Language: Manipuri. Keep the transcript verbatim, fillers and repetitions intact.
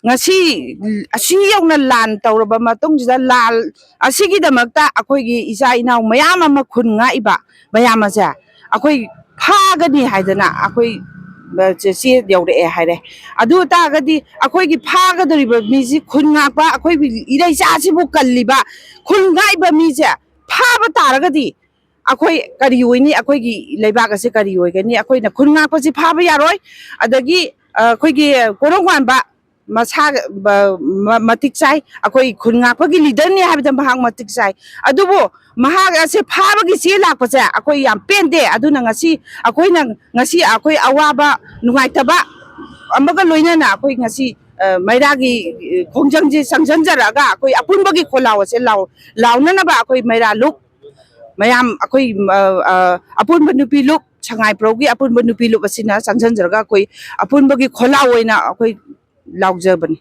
ꯉꯁꯤ ꯑꯁꯤ ꯌꯧꯅ ꯂꯥꯟ ꯇꯧꯔꯕ ꯃꯇꯨꯡꯁꯤꯗ, ꯂꯥꯟ ꯑꯁꯤꯒꯤꯗꯃꯛꯇ ꯑꯩꯈꯣꯏꯒꯤ ꯏꯆꯥ ꯏꯅꯥꯎ ꯃꯌꯥꯝ ꯑꯃ ꯈꯨꯟ ꯉꯥꯛꯏꯕ ꯃꯌꯥꯝ ꯑꯁꯦ ꯑꯩꯈꯣꯏ ꯐꯥꯒꯅꯤ ꯍꯥꯏꯗꯅ ꯑꯩꯈꯣꯏ, ꯑ, ꯆꯦ, ꯆꯦ ꯌꯧꯔꯛꯑꯦ ꯍꯥꯏꯔꯦ꯫ ꯑꯗꯨ ꯑꯣꯏꯇꯥꯔꯒꯗꯤ ꯑꯩꯈꯣꯏꯒꯤ ꯐꯥꯒꯗꯧꯔꯤꯕ ꯃꯤꯁꯤ, ꯈꯨꯟ ꯉꯥꯛꯄ ꯑꯩꯈꯣꯏꯒꯤ ꯏꯔꯩꯆꯥꯁꯤꯕꯨ ꯀꯜꯂꯤꯕ ꯈꯨꯟ ꯉꯥꯛꯏꯕ ꯃꯤꯁꯦ ꯐꯥꯕ ꯇꯥꯔꯒꯗꯤ ꯑꯩꯈꯣꯏ ꯀꯔꯤ ꯑꯣꯏꯅꯤ? ꯑꯩꯈꯣꯏꯒꯤ ꯂꯩꯕꯥꯛ ꯑꯁꯦ ꯀꯔꯤ ꯑꯣꯏꯒꯅꯤ? ꯑꯩꯈꯣꯏꯅ ꯈꯨꯟ ꯉꯥꯛꯄꯁꯤ ꯐꯥꯕ ꯌꯥꯔꯣꯏ꯫ ꯑꯗꯒꯤ, ꯑ, ꯑꯩꯈꯣꯏꯒꯤ ꯀꯣꯔꯧꯉꯥꯟꯕ ꯃꯁꯥ, ꯃ-, ꯃ-, ꯃꯇꯤꯛ ꯆꯥꯏ꯫ ꯑꯩꯈꯣꯏ ꯈꯨꯟ ꯉꯥꯛꯄꯒꯤ ꯂꯤꯗꯔꯅꯤ ꯍꯥꯏꯕꯗ ꯃꯍꯥꯛ ꯃꯇꯤꯛ ꯆꯥꯏ꯫ ꯑꯗꯨꯕꯨ ꯃꯍꯥꯛ ꯑꯁꯦ ꯐꯥꯕꯒꯤ ꯆꯦ ꯂꯥꯛꯄꯁꯦ ꯑꯩꯈꯣꯏ ꯌꯥꯝ ꯄꯦꯟꯗꯦ꯫ ꯑꯗꯨꯅ ꯉꯁꯤ ꯑꯩꯈꯣꯏꯅ, ꯉꯁꯤ ꯑꯩꯈꯣꯏ ꯑꯋꯥꯕ ꯅꯨꯡꯉꯥꯏꯇꯕ ꯑꯃꯒ ꯂꯣꯏꯅꯅ ꯑꯩꯈꯣꯏ ꯉꯁꯤ, ꯑ, ꯃꯩꯔꯥꯒꯤ, ꯑ, ꯈꯣꯡꯖꯪꯁꯦ ꯆꯪꯁꯤꯟꯖꯔꯛꯑꯒ ꯑꯩꯈꯣꯏ ꯑꯄꯨꯟꯕꯒꯤ ꯈꯣꯜꯂꯥꯎ ꯑꯁꯦ ꯂꯥꯎ-, ꯂꯥꯎꯅꯅꯕ ꯑꯩꯈꯣꯏ ꯃꯩꯔꯥ ꯂꯨꯞ ꯃꯌꯥꯝ ꯑꯩꯈꯣꯏ, ꯑ, ꯑ, ꯑꯄꯨꯟꯕ ꯅꯨꯄꯤ ꯂꯨꯞ, ꯁꯉꯥꯏ ꯄ꯭ꯔꯧꯒꯤ ꯑꯄꯨꯟꯕ ꯅꯨꯄꯤ ꯂꯨꯞ ꯑꯁꯤꯅ ꯆꯪꯁꯤꯟꯖꯔꯒ ꯑꯩꯈꯣꯏ ꯑꯄꯨꯟꯕꯒꯤ ꯈꯣꯜꯂꯥꯎ ꯑꯣꯏꯅ ꯑꯩꯈꯣꯏ ꯂꯥꯎꯖꯕꯅꯤ꯫